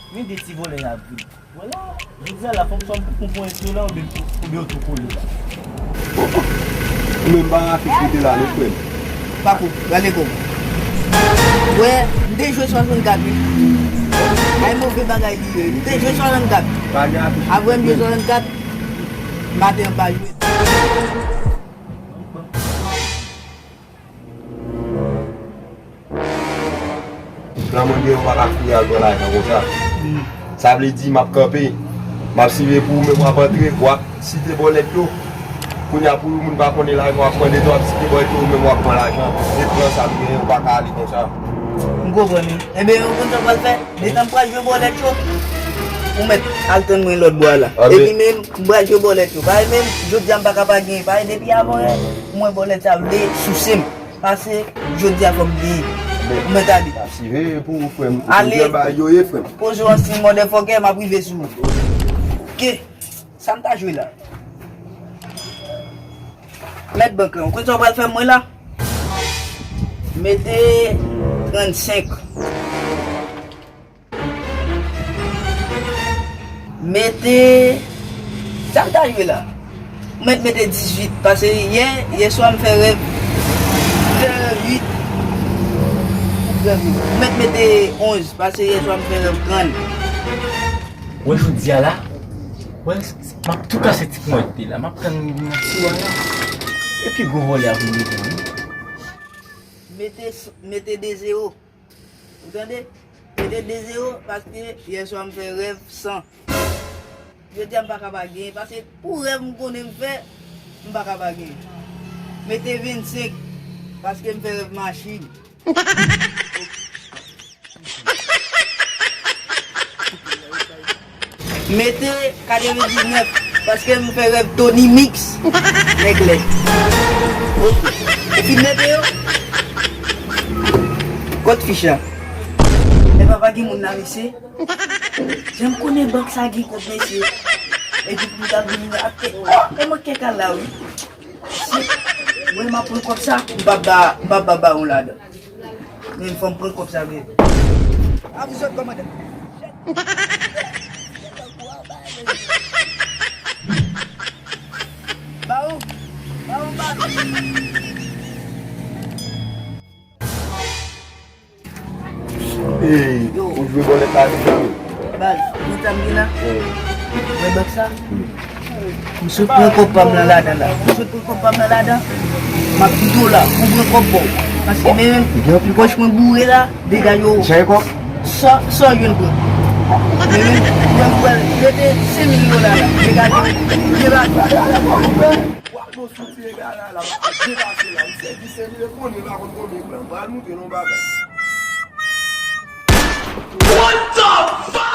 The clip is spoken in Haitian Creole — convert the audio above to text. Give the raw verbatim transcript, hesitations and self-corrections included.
Men de ti vòlè y ap vin. Vwala, jodi a la, fòk swa m konprann eske la, oubyen, oubyen yo tou kole la. Ou menm pa rafe kote la, non, frè m. Pako, gade kò. Wè, m te jwe swasannkat, wi. Ay, move bagay li ye. M te jwe swasannkat. Pa gen afich. Apre m jwe swasannkat, maten an pa jwe. Gran mwen gen, ou pa ka kouri al pran lajan konsa. Sa vle di, m ap kanpe, m ap siveye pou ou menm w ap antre, w ap site bòlèt yo. Kounye a pou yon moun pa konnen lajan w ap pran, detan w ap site bòlèt yo, ou menm w ap pran lajan. E pran sa m genyen, ou pa ka ale konsa. M konprann wi. Enben, ou konn sa w pral fè? Detan m pral jwe bòlèt yo, ou mèt al tann mwen lòt bò a la. Epi menm, m pral jwe bòlèt yo. Paske menm, jodi a m pa ka pa genyen. Paske depi avan yè, mwen bòlèt sa vle souse m. Pase, jodi a fò m genyen. Mwen t ale. Ap siveye pou ou, frè m. Ale. Jodi a bagay yo ye, frè m. Poze w ansanm, motherfucker, m ap rive sou ou. Ke? Sa m ta jwe la? Mèt bank lan, ou konn sa w pral fè mwen la? Mete trannsenk. Mete. Sa m ta jwe la? Ou mèt mete dizuit, paske yè, yè swa m fè rèv, m fè rèv uit. M fè rèv uit. Ou mèt mete onz, paske yè swa m fè rèv trant. Wè jodi a la, wè, m ap tou kase ti ponyèt pye la, m ap tann nan ti wa la. Epi gwo vòlè a vin devan wi. Mete s-, mete de zewo. Ou tande? Mete de zewo, paske yè swa m fè rèv san. Jodi a m pa ka pa genyen, paske pou rèv m konnen m fè, m pa ka pa genyen. Mete vennsenk, paske m fè rèv machin. Mete katrevendiznèf, paske m fè rèv Tony Mix. Nèg lèd. Ou fin mete yo? Kot fich la? E papa gen moun la, mesye. Jan m konnen bank sa gen kòb, mesye. Epi pou ta vini la, ap te, oh, e mwen kèk al la, wi. Mesye, mwen m ap pran kòb sa, m p ap ba, m p ap ba bawon ladan. Men fò m pran kòb sa vre. A vous autres, commandant. Bawon, bawon, bawon. Ey, ou jwe bòlèt la deja wi. Baz, ou konn sa m gen la? Ou wè bank sa? M sot pran kòb pa m nan ladan la. M sot pran kòb pa m nan ladan. M ap kite w la pou pran kòb pa w. Paske men menm, pòch mwen boure la, dega yo. Sa, sa w jwenn pran. Men menm, mwen m pral rete senk mil dola la. Dega yo, dega yo. Wa nou sou ti nèg la la, la, ap depase la. Misye di se li, li konnen, li pa konn konbyen pran. Pral montre nou bagay. What the fuck?